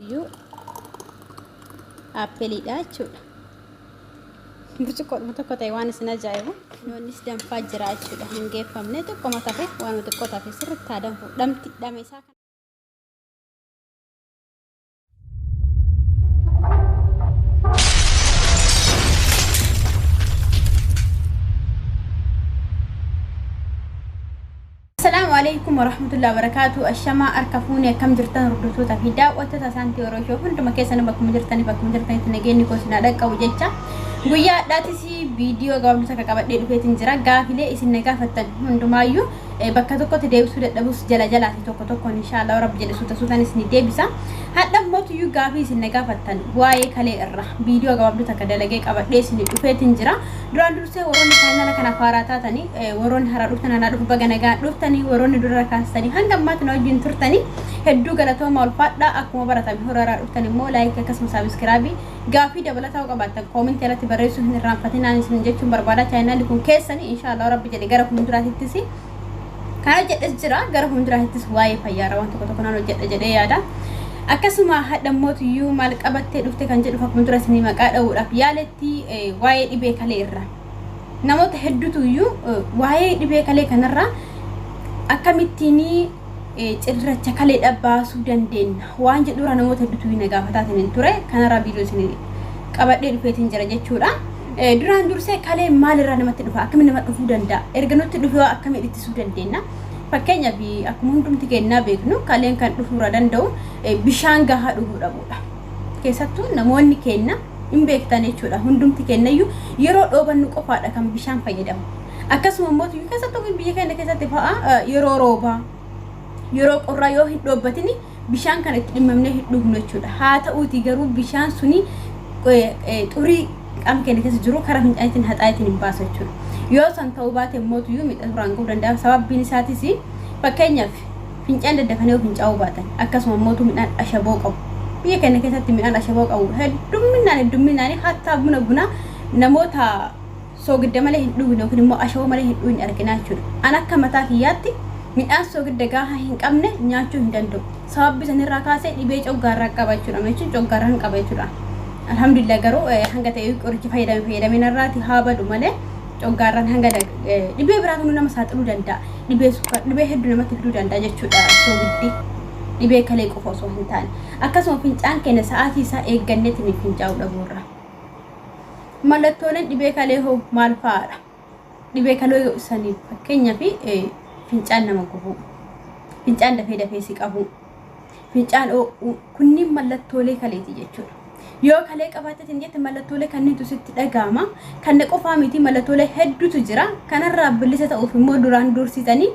Iyyuu appiliidha jechuudha. Burcuqqoodhuma tokko ta'e waan isin ajaa'ibu. Innis danfaa jira jechuudha. Hin geeffamne xiqqoma tafe waan xiqqoo tafe sirriitti haa danfu. Dhamti dhame isaa kana. Assalaamu alaikum warahmatullahi wabarakatuh. Ashamaa harka fuune akkam jirtan hordoftoota fi daawwattoota Saantii Oroshoo hunduma keessan bakkuma jirtanii bakkuma jirtanitti nageenyi koo isin haa dhaqqabu jecha guyyaa har'aatis viidiyoo gabaabduu takka qabadhee dhufeetiin jira. Gaafilee isin na gaafattan hundumaayyuu bakka tokkotti deebisuu dadhabus jala jalaati tokko tokkoon inshaallah rabbi jedhe suuta suutaan isin deebisa. Hadha mootuyyuu gaafii isin na gaafattan waa'ee kalee irra viidiyoo gabaabduu takka dalagee qabadhee isin dhufeetiin jira. Duraan dursee warroonni chaanala kanaaf haaraa taatanii warroonni haaraa dhuftan anaa dhufu baga nagaan dhuftanii warroonni dura kaastanii hanga ammaatti na wajjin turtanii hedduu galatooma ulfaadhaa akkuma baratame hora dhuftan immoo like akkasuma subscribe gaafii dabalataa yoo qabaattan koomentii irratti barreessuu hin irraanfatinaan isin jechuun barbaada. Chaanalli kun keessanii inshaallah rabbi jedhe gara fuulduraatittis kan hojjedhes jira gara fuulduraatittis waa'ee fayyaarra waan tokko tokko nan hojjedha jedhee yaada. Akkasuma hadhammootiyyuu maal qabattee dhufte kan jedhu akkuma dura isinii maqaa dha'uudhaaf yaaletti waa'ee dhibee kalee irra. Namoota hedduutu iyyuu waa'ee dhibee kalee kanarra akkamittiin cirracha kaleedha baasuu dandeenya waan jedhurra namoota hedduutu na gaafataatiin hin ture kanarraa viidiyoo isin qabadhee dhufeetiin jira jechuudha. Duraan dursee kalee maalirraa namatti dhufa akkamiin nama dhufuu danda'a erga nutti dhufee akkamiin ittisuu dandeenya. Fakkeenyaaf akkuma hundumti keenyaa beeknu kaleen kan dhufuurra danda'u bishaan gahaa dhuguu dhabuudha. Keessattuu namoonni keenya hin beektan jechuudha. Hundumti keenyayyuu yeroo dhoobannu qofaadha kan bishaan fayyadamu. Akkasuma immoo keessattuu biyya keenya keessatti fa'a yeroo roobaa yeroo qorraa yoo hin dhoobbatini bishaan kana itti dhimmamnee hin dhugnu jechuudha. Haa ta'uuti garuu bishaan suni xurii qaama keenya keessa jiru karaa fincaaniitiin haxaa'itiin hin baasu jechuudha. Yoo san ta'uu baate immoo tuyyuu miidhaa turaan ga'uu danda'a. Sababbiin isaatis fakkeenyaaf fincaan daddafanii yoo fincaa'uu baatan akkasuma immoo midhaan ashaboo qabu. Biyya keenya keessatti midhaan ashaboo qabu heddumminaan heddumminaan hattaa buna buna namoota soogidda malee hin dhugne yookiin immoo ashaboo malee hin dhugne argina jechuudha. An akka mataa kiyyaatti midhaan soogidda gahaa hin qabne nyaachuu hin danda'u. Sababbi sanirraa kaasee dhibee coggaarraa qaba jechuudha. Jechuun coggaarraa hin qaba jechuudha. Alhamdulillah garuu hanga ta'e qorichi fayyadame fayyadamee narraati haa badu malee coggaarraan hanga dhibee biraa kanuu nama saaxiluu danda'a. Dhibee sukkaar dhibee hedduu namatti fiduu danda'a jechuudha soogiddi. Dhibee kalee qofa osoo hin taane. Akkasuma fincaan keenya sa'aatii isaa eegganneetiin fincaa'uu dhabuurra. Mallattooleen dhibee kalee hoo maal fa'aadha? Dhibee kalee saniif fakkeenyaaf fincaan nama gubuu, fincaan dafee dafee si qabuu, fincaan oo'uu kunniin mallattoolee kaleeti jechuudha. Yoo kalee qabaatteetiin jette mallattoolee kanneentu sitti dhaga'ama. Kana qofaa miti mallattoolee hedduutu jira. Kanarraa bilisa ta'uuf immoo duraan dursitanii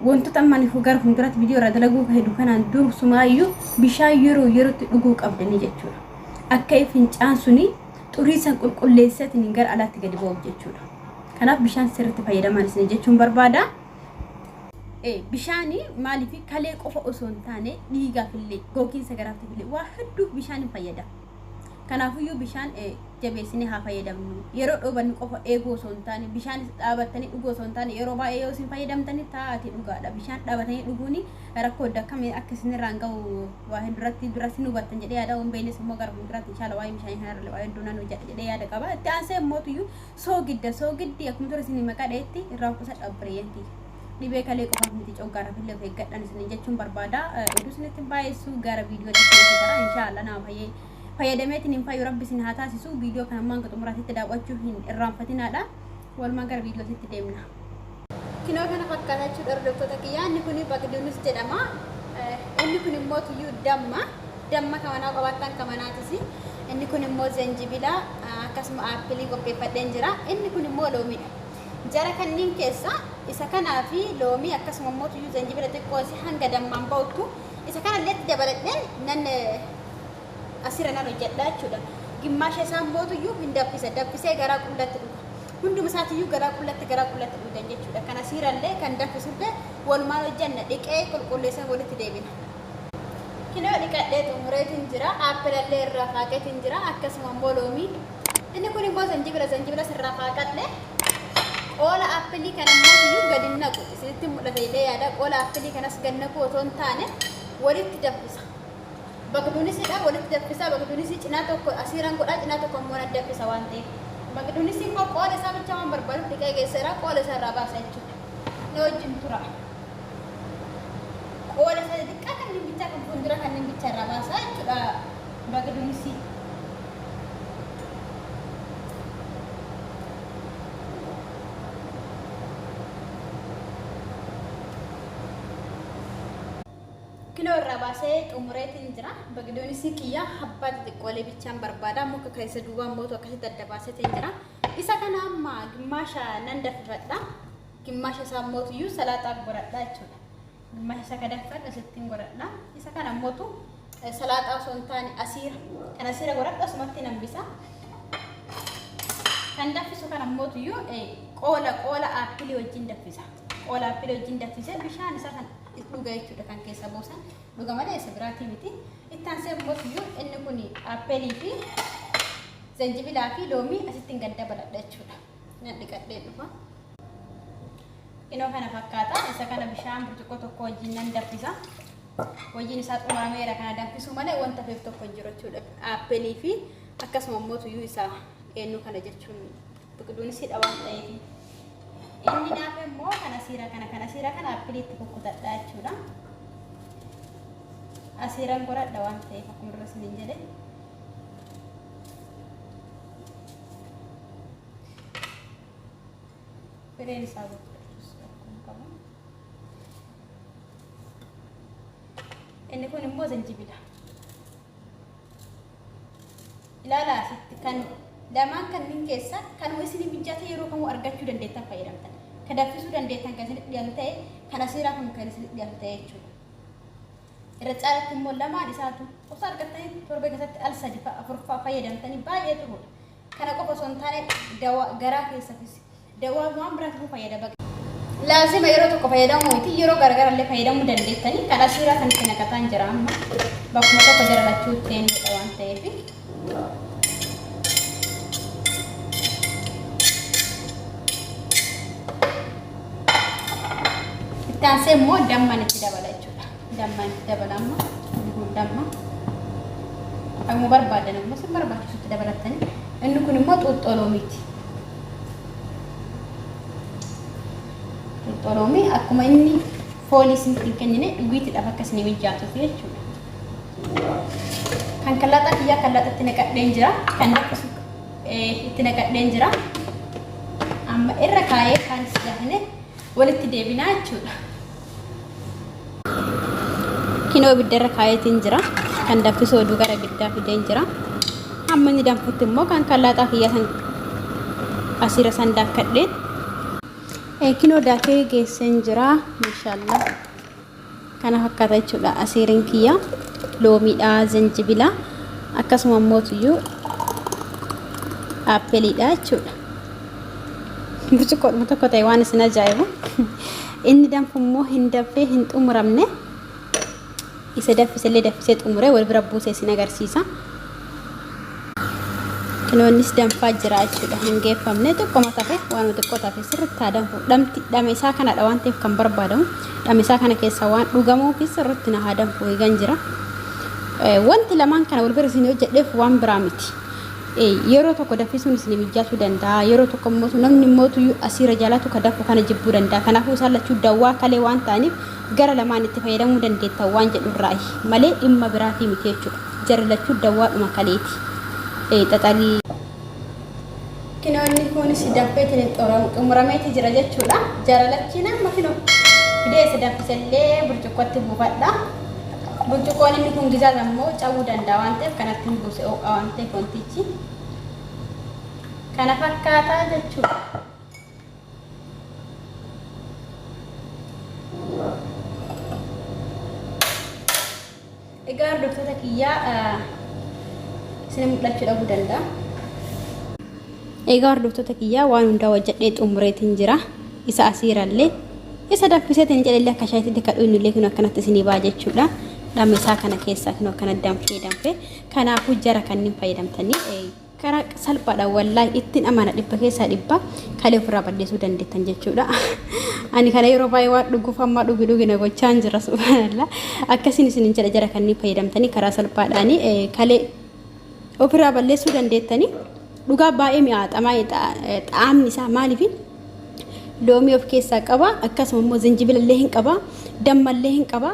wantoota amma ani gara fuulduratti viidiyoo irraa dalaguu hedduu kanaan dursumaayyuu bishaan yeroo yerootti dhuguu qabdanii jechuudha. Akka fincaan suni xurii san qulqulleesseetiin gara alaatti gadi ba'uuf jechuudha. Kanaaf bishaan sirriitti fayyadamaan isin jechuun barbaada. Bishaani maaliif kalee qofa osoo hin taane dhiigaaf illee gogiinsa garaaf illee waa hedduuf bishaan hin fayyada. Kanaafuyyuu bishaan jabeessinee haa fayyadamnu. Yeroo dhoobannu qofa eeguu osoo hin taane bishaan dhaabattanii dhuguu osoo hin taane yeroo baay'ee yoo isin fayyadamtanii taa'aati dhugaadha. Bishaan dhaabatanii dhuguun rakkoo adda akkamii akka isinirraan ga'u waa hedduurratti duratti nu hubattan jedhee yaada hin beeknes immoo gara fuulduraatti inshaalla waa'ee bishaanii kanarra waa hedduu nan hojjedha jedhee yaada qaba. Itti aansee immoo tuyyuu soogidda soogiddi akkuma ture isin maqaa dha'etti irraa qusadha obboleeyyan kiyya. Dhibee kalee qofaaf miti coggaarraaf illee of eeggadhaan isin jechuun barbaada. Oduu isinitti baay'essu gara viidiyootti isin gara inshaalla nama fayyee fayyadameetiin hin fayyu rabbi isin haa taasisu. Viidiyoo kana ammoo hanga xumuraatitti daawwachuu hin irraanfatinaadha. Walumaan gara viidiyootitti deemna. Kinoo kana fakkaata jechuudha hordoftoota kiyyaa. Inni kun baqduunis jedhama. Inni kun immoo tuyyuu damma. Damma kamanaa qabaattan kamanaatis. Inni kun immoo zenjibila akkasuma aappilii qopheeffadheen jira. Inni kun immoo loomiidha. Jara kanneen keessa isa kanaa fi loomii akkasuma immoo tuyyuu zenjibila xiqqoo isii hanga dammaan ba'uttu isa kanallee itti dabaladheen nan asirra nan hojjedha jechuudha. Gimmaasha isaan bootuyyuu hin danfisa. Danfisee garaa qullatti dhuga. Hunduma isaatiyyuu garaa qullatti garaa qullatti dhugan jechuudha. Kan asiirallee kan danfisullee walumaan hojjenna dhiqee qulqulleessan walitti deebina. Kinoo dhiqadhee xumureetiin jira. Aappilallee irraa faaqeetiin jira. Akkasuma immoo loomii. Inni kun immoo zanjibila zanjibila sirraa faaqadhe. Qoola aappilii kana immoo iyyuu gadi naqu. Isinitti mul'ata jedhee yaada. Qoola aappilii kanas gad naqu otoo hin taane walitti danfisa. Baqduunisidha walitti danfisaa. Baqduunisii cinaa tokko asiiraan godhaa, cinaa tokko immoo nan danfisa waan ta'eef. Baqduunisii immoo qoola isaa bichaa waan barbaaduuf dhiqee geesseera, qoola isaa irraa baasa jechuudha. Na wajjin tura. Qoola isaa xixiqqaa kanneen bichaa kan fuuldura kanneen bichaa irraa baasa jechuudha baqduunisii. Kiloo irraa baasee xumureetiin jira. Bagdoonisii kiyya habbaa xixiqqoolee bichaan barbaada. Muka keessa duubaan mootu akkasitti adda baaseetiin jira. Isa kana amma gimmaasha nan danfifadha. Gimmaasha isaa mootuyyuu salaaxaaf godhadha jechuudha. Gimmaasha isaa ka danfifadhu asittiin godhadha. Isa kana mootu salaaxaa osoo hin taane asiira. Kan asiira godhadhu asumatti nan bisa. Kan danfisu kana mootuyyuu qoola qoola aappilii wajjin danfisa. Qoola aappilii wajjin danfisee bishaan isaa kan dhuga jechuudha, kan keessa buusan dhuga malee isa biraatii miti. Itti aansee mootuyyuu inni kun aappilii fi zanjibilaa fi loomii asittiin gad dabaladha jechuudha. Nan dhiqadhee dhufa. Inoo kana fakkaata. Isa kana bishaan burcuqqoo tokko wajjin nan danfisa. Wajjin isaa xumurameera, kana danfisuu malee wanta feef tokko hin jiru jechuudha. Aappilii fi akkasuma mootuyyuu isaa eenyu kana jechuun biqiluunis hidha waan ta'eef. Inni naaf immoo kana siira kana kana siira kana aappiliitti kukkutadha jechuudha. Asiiran godhadha waan ta'eef akkuma dura isiniin jedhe. Fireen isaa gurgurachuus rakkoo qabu. Inni kun immoo zanjibila. Ilaalaa, asitti kan lamaan kanneen keessa kanuma isinii mijate yeroo kamuu argachuu dandeettan fayyadamtan. Kan danfisuu dandeettan kan isinitti dhiyaatu ta'e, kan asiiraa kun kan isinitti dhiyaatu ta'e jechuudha. Irra caalatti immoo lamaan isaatu osoo argattanii torbee keessatti al sadi fa'a afur fa'a fayyadamtanii baay'ee xuruudha. Kana qofa osoo hin taane dawaa garaa keessattis dawaa waan biraatiif fayyada. Laazima yeroo tokko fayyadamuu miti, yeroo garagaraa illee fayyadamuu dandeettanii. Kan asiiraa kan itti naqataan jira amma bakkuma tokko jara lachuu itti waan ta'eef. Itti aansee immoo damman itti dabala jechuudha. Damman itti dabala amma inni kun damma. Akkuma barbaadan immoo isin barbaachisutti dabalattanii. Inni kun immoo xuuxxoo loomiiti. Xuuxxoo loomii akkuma inni foolii isinitti hin kennine dhugiitiidhaaf akka isinii mijaatuuf jechuudha. Kan kalaaxaa kiyyaa kalaaxatti naqadheen jira. Kan danfisu itti naqadheen jira. Amma irra kaayee kaanis daafne walitti deebinaa jechuudha. Kinoo ibidda irra kaayeetiin jira. Kan danfisu oduu gara ibiddaa fideen jira. Hamma inni danfutti immoo kan kalaaxaa kiyyaa san asiira san daakkadheen. Kinoo daakee geesseen jira. Maashaallah. Kana fakkaata jechuudha asiiriin kiyya. Loomiidha, zanjibila, akkasuma immootuyyuu aappeliidha jechuudha. Burcuqqoodhuma tokko ta'e waan isin ajaa'ibu. Inni danfu immoo hin danfee hin xumuramne. Isa danfisellee danfisee xumuree wal bira buusee isin agarsiisa. Kinoonnis danfaa jira jechuudha. Hin geeffamne, xiqqoma tafe, waanuma xiqqoo tafe, sirriitti haa danfu. Dhamti dhama isaa kanadha waan ta'eef kan barbaadamu. Dhama isaa kana keessa waan dhugamuufi sirriitti na haa danfu eegan jira. Wanti lamaan kana wal bira isin hojjedheef waan biraa miti. Yeroo tokko danfisuun isin mijaatuu danda'a. Yeroo tokko immoo namni immoo asiira jaalatu ka danfu kana jibbuu danda'a. Kanaafuu isaan lachuu dawwaa kalee waan ta'aniif gara lamaan itti fayyadamuu dandeettan waan jedhurraayi malee dhimma biraatii miti jechuudha. Jarri lachuu dawwaadhuma kaleeti. Xaxarii. Kinoo inni kunis danfeetiin xumurameeti jira jechuudha. Jara lachiin amma kinoo fidee isa danfisellee burcuqqootti buufadha. Burcuqqoon inni kun gizaaz ammoo cabuu danda'a waan ta'eef kanatti hin buuse, ho'a waan ta'eef wantichi. Kana fakkaataa jechuudha. Egaa hordoftoota kiyyaa, isin mul'achuu dhabuu danda'a. Egaa hordoftoota kiyyaa, waan hundaa hojjedhee xumureetiin jira. Isa asiirallee isa danfiseetiin jedhellee akka shaayitti kadhu innillee kun akkanatti isinii ba'a jechuudha. Dhama isaa kana keessaa kun akkana danfee danfee. Kanaafuu jara kanneen fayyadamtanii Karaa salphaadhaan wallaahi ittiin amana dhibba keessaa dhibba kalee ofirraa balleessuu dandeettan jechuudha. Ani kana yeroo baay'ee waan dhuguuf amma dhugi dhugi na gochaan jira subhaanallah. Akkasiin isinin jedha jara kanneen fayyadamtanii karaa salphaadhaan kalee ofirraa balleessuu dandeettanii dhugaa baay'ee mi'aaxamaa xaamni isaa maaliif loomii of keessaa qaba akkasuma immoo zinjibila illee hin qaba damma illee hin qaba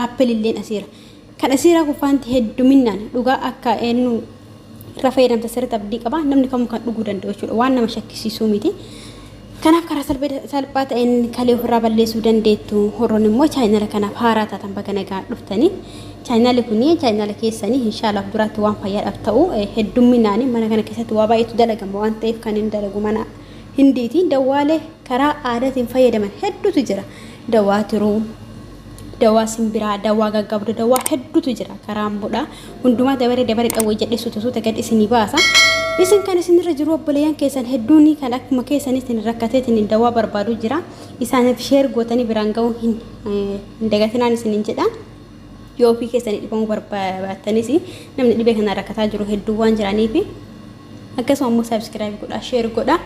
aappil illee asiira. Kan asiiraa kun faanti hedduminaan dhugaa akka eenyu irraa fayyadamta sirriitti abdii qaba namni kamuu kan dhuguu danda'u jechuudha waan nama shakkisiisuu miti. Kanaaf karaa salphaa ta'een kalee ofirraa balleessuu dandeettu. Warroonni immoo chaayinala kanaaf haaraa taatan baga nagaa dhuftanii. Chaayinalli kun chaayinala keessanii inshaallah duraatti waan fayyaadhaaf ta'u heddumminaan mana kana keessatti waa baay'eetu dalagama waan ta'eef kan hin dalagu mana hindiitiin dawwaalee karaa aadaatiin fayyadaman hedduutu jira. Dawwaa tiruu, dawaa simbiraa, dawaa gaggabduu, dawaa hedduutu jira karaa ambodha. Hundumaa dabaree dabaree dhawwee jedhee suuta suuta gad isinii baasa. Isin kan isinirra jiru obboleeyyan keessan hedduun kan akkuma keessaniitiin rakkateetiin dawaa barbaadu jira. Isaaniif sheer gootanii biraan ga'uu hin dagatinaan isinin jedha. Yoo ofii keessanii dhibamuu barbaattanis namni dhibee kana rakkataa jiru hedduu waan jiraniif akkasuma immoo subscribe godhaa share godhaa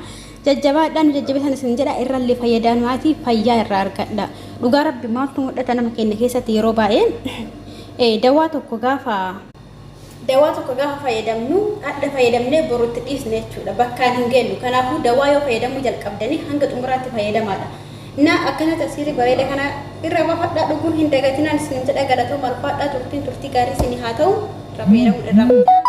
jajjabaadhaa nu jajjabeessan isin jedha irrallee fayyadaa maatii fayyaa irraa argadha dhugaa rabbi maaltu mul'ata nama keenya keessatti yeroo baay'ee dawaa tokko gaafa dawaa tokko gaafa fayyadamnu hadha fayyadamnee borutti dhiisne jechuudha bakkaan hin geenyu kanaafuu dawaa yoo fayyadamuu jalqabdanii hanga xumuraatti fayyadamaadha na akkana tasiirii bareeda kana irra baafadhaa dhuguun hin dagatinaan isin jedha galatoo malfaadhaa turtiin turtii gaarii isin haa ta'u irra fayyadamuun irraa.